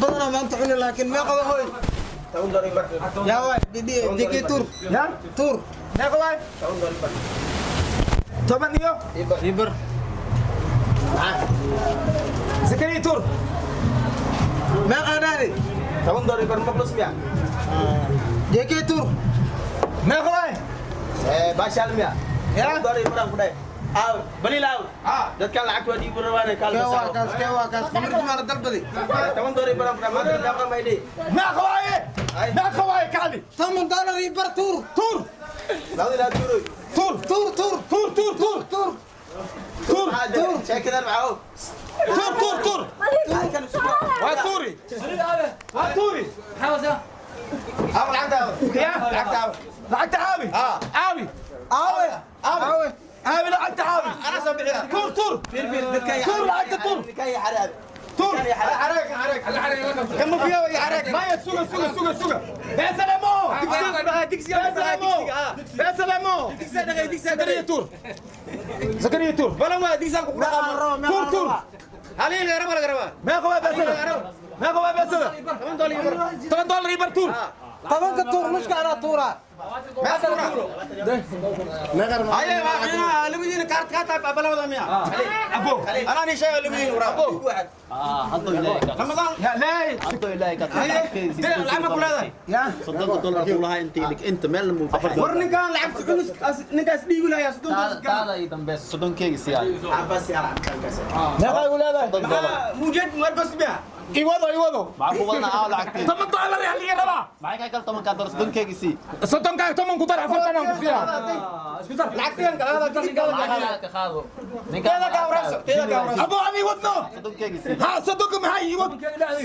Badanaa maanta cuni, laakiin meeqa hoy? Yaa waay, diki tuur. Ya. Tuur. Meeqa waay? 10 iyo ibar. Zakariya, tuur. Meeqa dhaadi? $10 bar maqlus miya? Jeke, tuur. Meeqa waay? Baashaal miya? Ya. $10 baraan ku dhahay. Aaw baliil, aaw dadkan lacagta waa dhiibi rabaan. Kee waa kaas? Kee waa kaas? Khamri maana dalbadi. $10 baraan ku dhahay maanta, daaqan maydhi. Meeqa waaye? Meeqa waaye, kacli? $10 iyo bar, tuur. Tuur. Labada ilaa tuuroy. Tuur. Tuur, tuur. Tuur, tuur, tuur. Tuur. Tuur. Tuur. Sheekadan maxaa? Tuur, tuur, tuur. Waa tuuri, waa tuuri. Aaw lacagta, aaw. Ya. Lacagta aaw. Lacagta aawi? Aawi. Aawe, aawe? Aawi lacagta, aawi. Anaa soo bixiya. Tuur, tuur. Fiir, fiir, dadkan. Tuur lacagta, tuur. Ninkan iyo xaraab. Tuur. Xaraag, xaraag, kama fiya iyo xaraag. Maya, suga, suga, suga, suga. Beesalamo, beesalamo, beesalamo. Zakariya, tuur. Zakariya, tuur. Balan waa digsan ku dhaqaamo. Tuur, tuur. Halin laga raba, laga rabaa. Meeqa waa beesada? Meeqa waa beesada? $10 iyo bar. $10 iyo bar, tuur. 10-ka tuur, nuska anaa tuuraa. Aye, waa labadiina kaart kaata balawada miya? Abo. Anaa ni sheegay labadiina waraa Abo. Ramadaan. Ya lay. Lacag ma ku leedahay? Ya. $30 ku lahaa intii dhig inta meel muu. War ninkaan lacagta culus, ninkaas dhiibi lahaa $30. Taada iyo dambeys soddonkeyga siyaa. Meeqa igu leedahay? Mujad marbas miya? Iwado, iwado. Maxaa ku wadana? Aaw lacagtii. $10 yaa liga rabaa. Maxay kaa kale 10-kaa dollar? Soddonkeyga sii. 30-kaa 10 ku dar, 40 aan ku siiyaa. Lacagtigan kala. Lacagtaa ka qaado. Teeda ka awraso, teeda ka awraso. Abo, ani wadno. Soddonkeyga sii. Ha, 30-ka maxay iwad?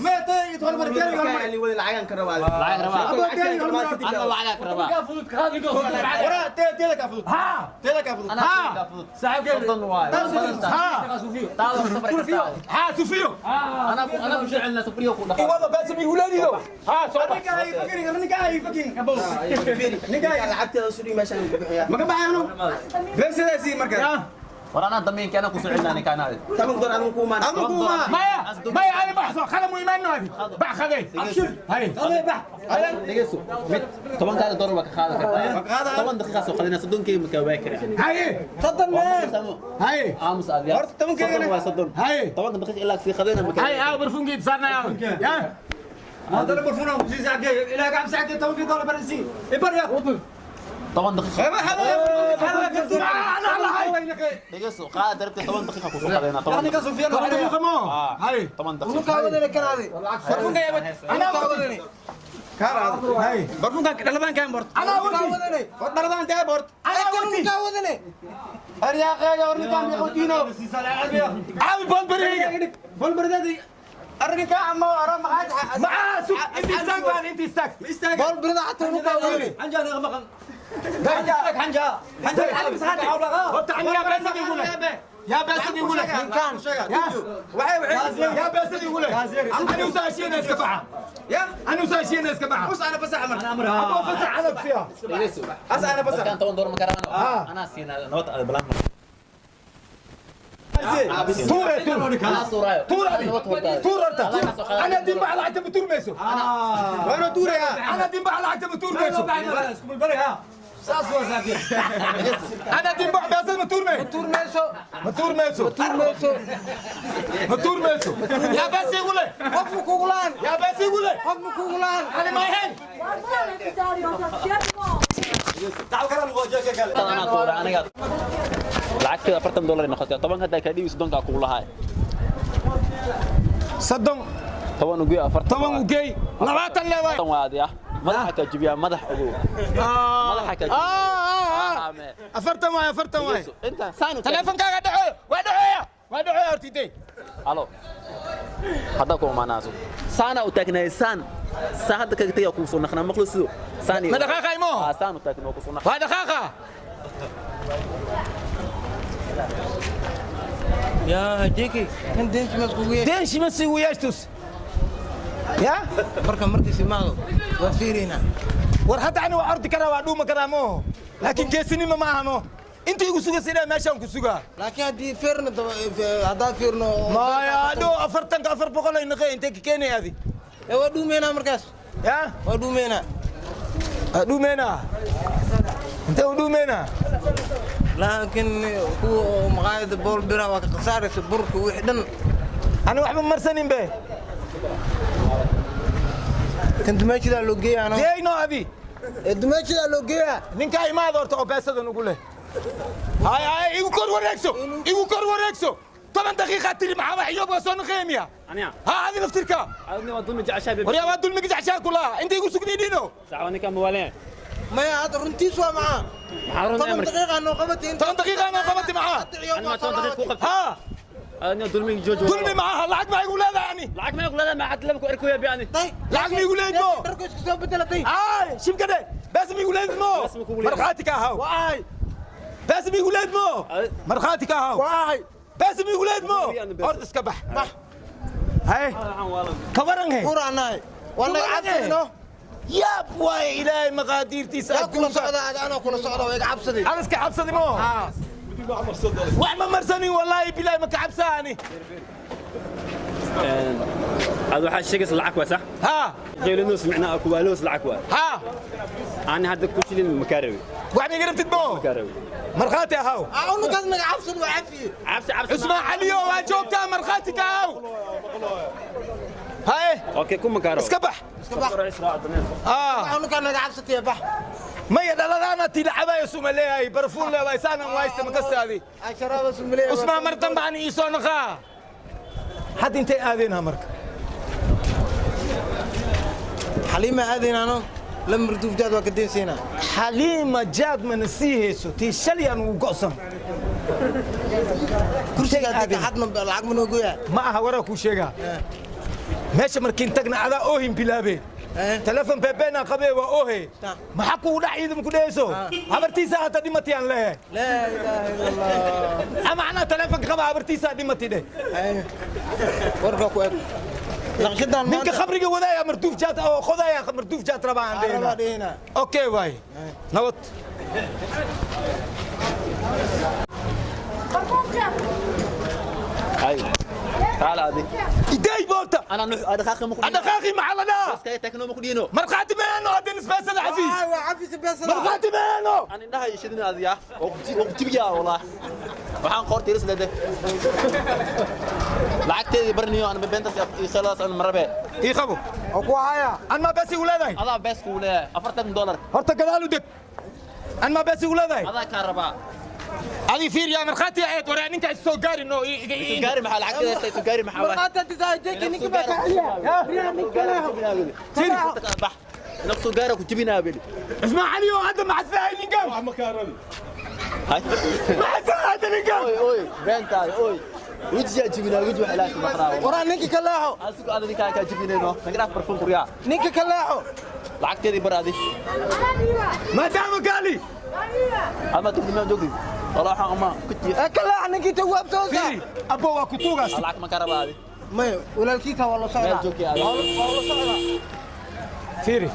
Ma teeda iyo hormar, teeda hormar lacagan ka rabaa. Lacag rabaa. Abo, teeda hormar. Anna lacagaa ka rabaa. Wara teeda, teeda ka fudud. Ha. Teeda ka fudud. Anaa teeda kaa fudud. 30 waaye. Ha. Taada sabr ka taada. Ha, sufiyo. Anaa ku jecelna safriyo ku dhaqaa. Iwado beesam igu leedido. Ha, soo bax. Ninka ay fakirin, ninka ay fakirin, abo ninka ay lacagteeda sudhi meeshan ku bixiya maka baxayno beesadaasi marka. Ya. War anaa damiinka, anaa ku soo celinaa ninkaan aadi. $10 adigu kuumaan, adigu kuumaan. Maya, maya, ani baxso khala mu imaano, adi bax khaday, abshir hay. Dhegeyso, mid 10-kaaga dollar waa ka qaadan kartaa. 10 daqiiqa soo qadina, soddonkeyga makaa waa kara. Haye. 30 meel. Haye. Aamus aad. Horta 10-keygana- 30 waa 30. Haye. 10-ka daqiiqa ilaa sii qadina makaa. Hay, aaw barfunkiid saarnay, aaw ya. هذا البرفون ابو ساعه الى قاعد ساعه 10 دولار برسي ابر يا 10 daqiiqa. أنا على هاي. Dhegeyso, qaada darabta, 10 daqiiqa kusoo qadina, 10 daqiiqa. 10 daqiiqa mo hay. 10 daqiiqa. Unukaa wadani kanaadi. برفون يا أنا Unukaa wadi. wadani. Hay. برفون كان دلبان كان بورت. أنا Unukaa wadi. wadani. دلبان تاع بورت. أنا wadi. Unukaa wadani. يا اخي يا ورني كان يقودينو. Aaw bolberiga. بول بردادي arrinka ama ara maxaad? Maxaa sug, inta istaag baan, inta istaag. Istaag. Bool birida xataa unukaa wadani. حنجا مقن حنجا حنجا حنجا. Horta aniga beesad igu leh, yaa beesad igu leh? Ninkaan. Waxay yaa beesad igu leh? Ani usaashiyana iska baxa. Ya. Ani usaashiyana iska baxa. Us ana fasax mar. Abo, fasax adag fiya. Dhegeyso. As ana fasax. Dadkaan $10 ma karaano. Anaa siinaa nabad aad balan. Tuure, tuur. Anaa tuuraayo. Tuur adi. Nabad hortaada. Tuur horta. Ana dimbax lacagta ma tuurmayso. وانا tuuraya. Ana dimbax lacagta ma tuurmayso. Ana dimbax beesad ma tuurmay. Tuur meesho. Ma tuurmayso. Tuur meesho. Ma tuurmayso. Yaa bees igu leh? Qof ma kugu laan. Yaa bees igu leh? Qof ma kugu laan. Ani ma ahayn. Anaa tuura aniga. Lacagteeda $40 ay noqotay. 10-ka haddaa kaa dhiibi, 30-kaa kugu lahaay. 30. 10 ugeey, 40. 10 ugey, 20 leewaay. 40 waa adi ah. Madaxa kaa jibiyaa, madax ogow. Madaxa kaa jibiyaa. 40 waay, 40 waay. Inta saan u taag. Taleefankaaga dhaxooya, waa dhaxooya, waa dhaxooya hortitay. Halo. Hadda ku imaanaaso. Saana u taagnaay saan. Saa hadda kaga tagay ku soo naqnaa maqlo sido. Saan iyo. Ma dhaqaaqay mo? Ah, saan u taagnaa ku soo naqnaa. Waa dhaqaaqa. Yaa jeki kan deensi mas kugu yeesh. Deenshi ma sii wiyaashtus ya. Marka markiis imaado waa fiirinaa. War hadda ani waa ordi karaa, waa dhuuma karaa mo, laakiin geesinimo ma ahano. Inta igu sugaysa ilaa meeshaan ku sugaa. Laakiin haddii fiirno, haddaa fiirno. Maya, adho 40-ka 400 ay naqee, intee ka keenay adi? Ee waa dhuumeynaa markaas. Ya waa dhuumeynaa. Dhuumeynaa intee u dhuumeynaa? Laakiin kuwa oo maqaayada bool bira waa ka khasaaraysa burka wixii dhan. Ani waxba marsanin be. Kan dumaashidaa loo geeyaa ano. Deeyno adi. Ee dumaashidaa loo geeyaa. Ninkaa imaada horta oo beesadan ugu leh. Hay hay igu kor wareegso. Igu kor wareegso. 10 daqiiqa tiri maxaa wax iyo soo naqeemiya. Aniga Ha adi naftirka. adni waa dulmi jeceshahay. Waryaa waa dulmiga jeceshahay kulaha. Inta igu sugniidhino. Sax ninka mawaaleen. Maya hadda runtiis waa maxaa? Maxaa run 10 daqiiqa noo qabatay. 10 daqiiqa noo qabatay maxaa? Ani ma 10 daqiiqa ku qabtay. Ha adni dulmiga joojo. Dulmi maaha lacag ma igu leedahay ani. Lacag ma igu leedahay ma xad laba ku erkoya bi ani. Lacag ma igu leedahay mo. Dharku isku soo bedelatay. Ay shibkade bas ma igu leedahay mo. Markhaati ka ahaw. Waay. Bas ma igu leedahay mo. Markhaati ka ahaw. Waay. Bas ma igu leedahay mo. Orda iska bax. Bax. Hay. Ka waran he. Quraanahay. Wallahi cabsino. Yaab waay ilaahay maqaadiirtiisa. Yaa kula socda ana kula socda way cabsaday. Ana iska cabsaday mo. Wax ma marsanin wallaahi bilaahi ma ka cabsaani. هذا waxaa sheegaysa lacag waa sax? Ha qeylinus micnaa kuwaaloos lacag waa. Ha ani hadda ku shilin makaarawi. Wax ma garantid mo. Makaarawi. Markhaati ahaw. Anu kaas naga cabsad waa cafiye. Cabsi cabsi. Cusmaan Caliyo waa joogtaa markhaati ka ahaw. Haye. Okay ku makaarawi. Iska bax. Iska bax. Anu kaas naga cabsatay bax. Maya dhaladaana tilacabaayo suma leeyahay barfuun leewaay saanan waaysta ma kastaadi. Asharaaba suma leeyahay. Cusmaan mar dambe ani ii soo naqaa. Hadda intay aadeenha marka. Xaliima aadeenaano la marduuf jaad waa ka deensaynaa. Xaliima jaad mana sii hayso tii shalay aan ugu go'san. Kursiga haddii ka xadna lacag ma noo gooyaa. Ma aha waraa kuu sheegaa. Meesha markiin tagna adaa oohin bilaabee. Telefon beebeenaa qabee waa oohe. Maxaa kugu dhac ciidan ku dhehayso? Habartiisa hata dhimatay aan leeyahay. Laa ilaaha illa Allah. Ama anaa telefonka qaba habartiisa dhimatay dheh. Warka ku eg. Naqshadan ninka khamriga wadaaya marduuf jaad oo qodaya marduuf jaad rabaa aan dheena. Okay waay. Nabad. Hay. تعال عادي. إيدي بولتا. أنا أدخاخي مقدينو. أدخاخي معلنا. بس كي تكنو مقدينو. مرخاتي مانو هذا نسبة سنة عفيس. عفيس بس. مرخاتي مانو. أنا إنها يشدني هذا يا. وقتي يا والله. وحان قورتي رسلة ده. لعقتي برنيو أنا بنتس خلاص أنا مربي. إيه خبو. أكو هيا. أنا ما بس ولادي. الله بس ولا $40. هرتا كذا دك. أنا ما بس ولادي. هذا كهرباء. هذه فير يا مرخاتي عيد ورا نينك سو غاري نو غاري محل عقد سو غاري محل مرخاتي انت جايك نينك ما يا نينك لا نقصو غاري كنت بينا اسمع علي هذا مع الساعه نينك ما كهربي مع الساعه هذا نينك اوي اوي بنتا اوي وجهي جبنا وجه علاش بقراو ورا نينك كلاحو اسكو هذا نينك كا جبنا نو نقرا برفون قريا نينك كلاحو لعقتي برادي ما دام قالي اما تقول ما جوجي والله حق ما كنت اكل عنك تواب توزع ابو كتوغاس لعك ما كهرباء هذه ما ولا الكيكه والله صعبه والله صعبه فيري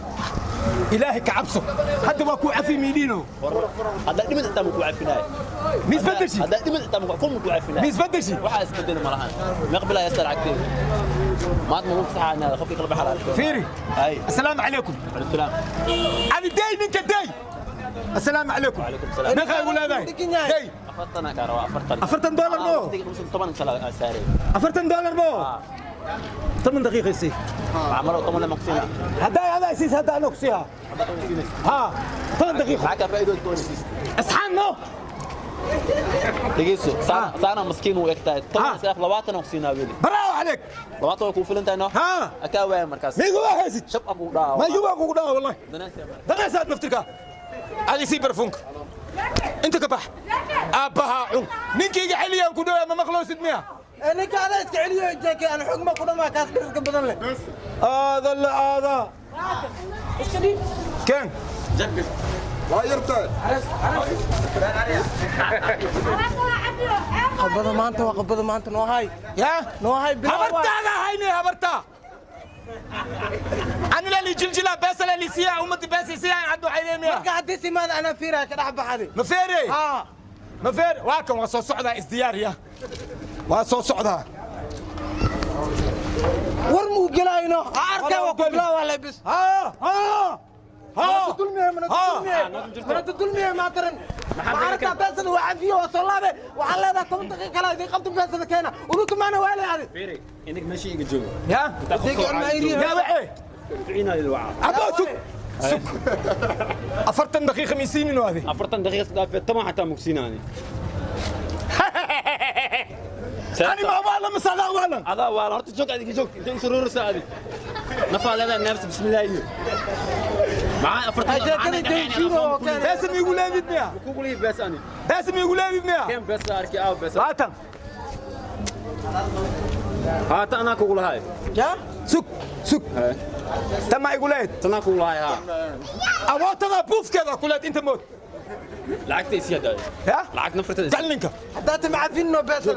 الهي كعبسه حتى ما كو عفي ميلينو هذا دمت انت مكو عفناي ميس بدشي هذا دمت انت مكو كو عفناي ميس بدشي waxa isbedel ma lahan maqbila yastar cagtay maad ma fasaxana khafii qalbi xalaal فيري هاي السلام عليكم السلام هذه داي منك داي السلام عليكم. وعليكم السلام. نخا يقول هذا داي أفرتنا كهرباء أفرتنا $40 مو طبعا ساري $40 مو 8 دقيقة يصير عمره 8 مقصينا هذا هذا يصير هذا نقصيها ها 8 دقيقة معك فائدة تونسي اصحان نو دقيسو صار مسكين ويكتا طبعا سلاف لواتن وقسينا بيلي برافو عليك لواتن كو فلنتا نو ها اكا وين مركز ما يقول هزت شب ابو دا ما يقول ابو دا والله دناس نفتركا علي سي برفونك انت كبح ابها عن نينكيga xiliyan ku dhaw ma maqloosid miya ninka ada iska celiyo jeeke aan xugma ku dhamaa kaas dhirka badan leh هذا لا هذا كان waa yartahay qabada maanta waa qabada maanta noo hay ya noo hay habartaada hayne habarta أنا لا لي جلجلة بس لا لي سيا أمتي بس سيا عدو حيلين يا marka haddii simaada anaa fiiraa ka dhex baxday ما فيري haa ما فير واكم وصو صعدة ازديار يا وصو صعدة war ma Muku gelayno arka waa ku bilaa lebis ha ha ha mana dulmiye ma taran arka beesada waa cafiyo waa soo laabe waxaan leedahay 10 daqiiqo kale idin qabto beesada keena unuka maana waa leeyahay fiiri inig meesha iga joogo ya ya waxe ficina ilwaca abo sug sug 40 daqiiqo misiinino adi 40 daqiiqo dhaafay 10 xataa mugsiinaani أنا ما والله مسألة والله هذا والله هرت جوك هذيك جوك أنت سرور سعدي نفع لا نفس بسم الله إيه مع أفرت لازم يقول لي بدنا يقول لي بس أنا لازم يقول لي بدنا كم بس أركي أو بس هاتن هات أنا أقول هاي يا سك سك تم يقول لي أنا أقول هاي ها أواتنا بوف كذا كلات أنت موت لعقت إيش يا يا لعقت نفرت دلنك حتى معفين بس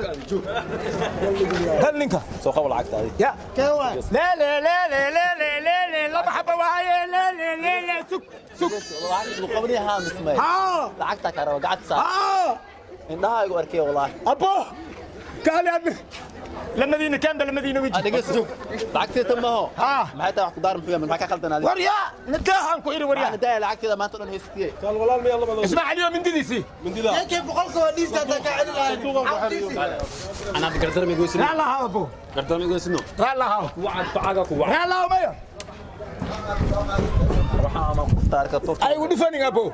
دلنك سوق أول لعقت هذه يا كوا لا لا لا لا لا لا لا لا لا محبة وهاي لا لا لا لا سك سك مقابلي هام اسمه ها لعقتك أنا قعدت ساعة ها إنها يقول أركي والله أبوه قال يا ابني لما كان لما دينا ويجي هذا قص لعقت تم هو ها ما حتى قدار مفيا من حكى خلتنا هذه وريا نداها انكو إيري وريا نداها لعقت ما تقول هيستي قال والله ما يلا اسمع اليوم من ديسي من ديدا كيف بقولك وديس هذا قاعد انا بقدر ما يقول لا لا ها ابو قدر ما يقول سنو لا لا ها وعد فعاقك وعد لا لا ما روح انا قفتارك طفت اي ودي فاني ابو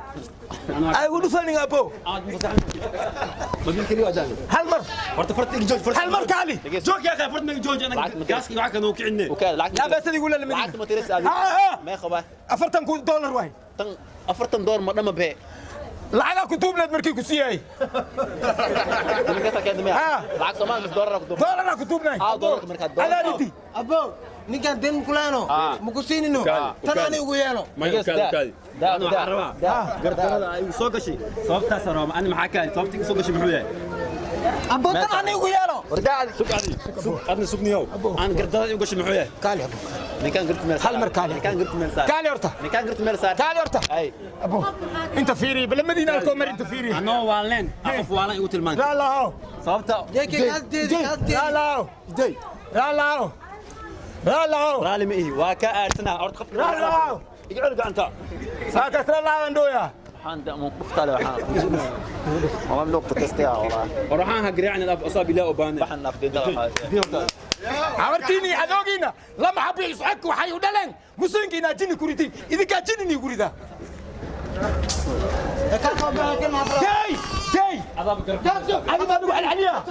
اي ودي فاني ابو ما بيمكن يواجهني هالمر فرت فرت جوج فرت هالمر كالي جوج يا اخي فرت من جوج انا كاسكي معك انا وكعني وكان لعقت لا بس يقول لنا لعقت ما ترس هذه ما خبا أفرتن دولار واحد أفرتن دولار ما دم بي لعقا كتب لنا مركي كسياي لعقت صومال مش دولار كتب دولار كتب لنا دولار مركز دولار على ريتي ابو ninkan den kulano mukusinino tan ani ugu yeelo ma kaali da da gardarada ay soo gashay sababtaas raba ani maxaa kaali sababtii soo gashay muxuu yahay abo tan ani ugu yeelo wardaad sug adna sugniyow aan gardarada ugu gashay muxuu yahay kaali abo ninkan gartu meel hal mar kaali ninkan gartu meel saar kaali horta ninkan gartu meel saar kaali horta ay abo inta fiiri bal madiina alko mar inta fiiri anoo waaleen qof waalan igu tilmaan la la sababta la la la la لا لا رالي ما إيه واكا أرسنا أرد خف لا لا يقعد أنت ساكت لا لا عندويا حان ده موقف طالع حان والله ملوك تستيع والله وروحان هقري عن الأب أصابي لا أبان بحن نفدي عمرتيني عذوقينا لما حبي يصحك وحي ودلن مسلمين جيني كوريتي إذا كان جيني كوريتا جاي جاي هذه ما نروح عليها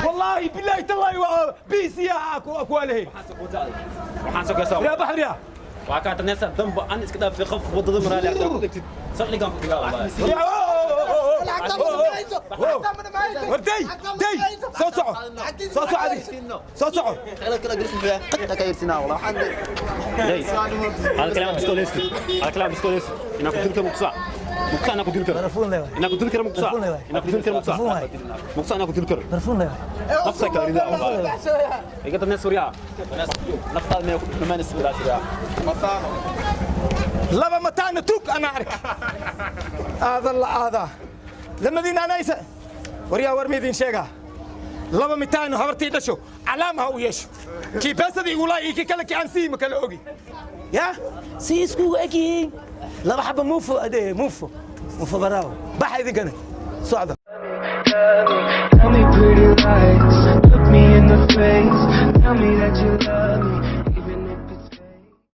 والله بالله تالله بيسي اكو عليه يا بحر يا وكانت الناس ذنب انا كذا في خف وضد مرالي صار لي قام وردي دي صوصعوا صوصعوا عادي صوصعوا خليك كده جلس فيها قطه كايرسنا والله هذا كلام بستوليستي هذا كلام بستوليستي انا كنت لك مقصع مقصع انا كنت لك انا كنت لك مقصع انا كنت لك مقصع مقصع انا كنت لك نفسك اريد والله يقدر الناس وريا نفطال ما نسوي لا لما متانا توك انا اعرف هذا الله هذا لما دينا نايسه وريا ورمي دين شيغا لما متانا هبرتي دشو علامها ويش كي بس دي يقول كي كلك عن سي ما كلا اوغي يا سي اسكو اكي لما حبه موفو ادي موفو موفو براو بحي ذي كان صعده. Tell me pretty lies, look me in the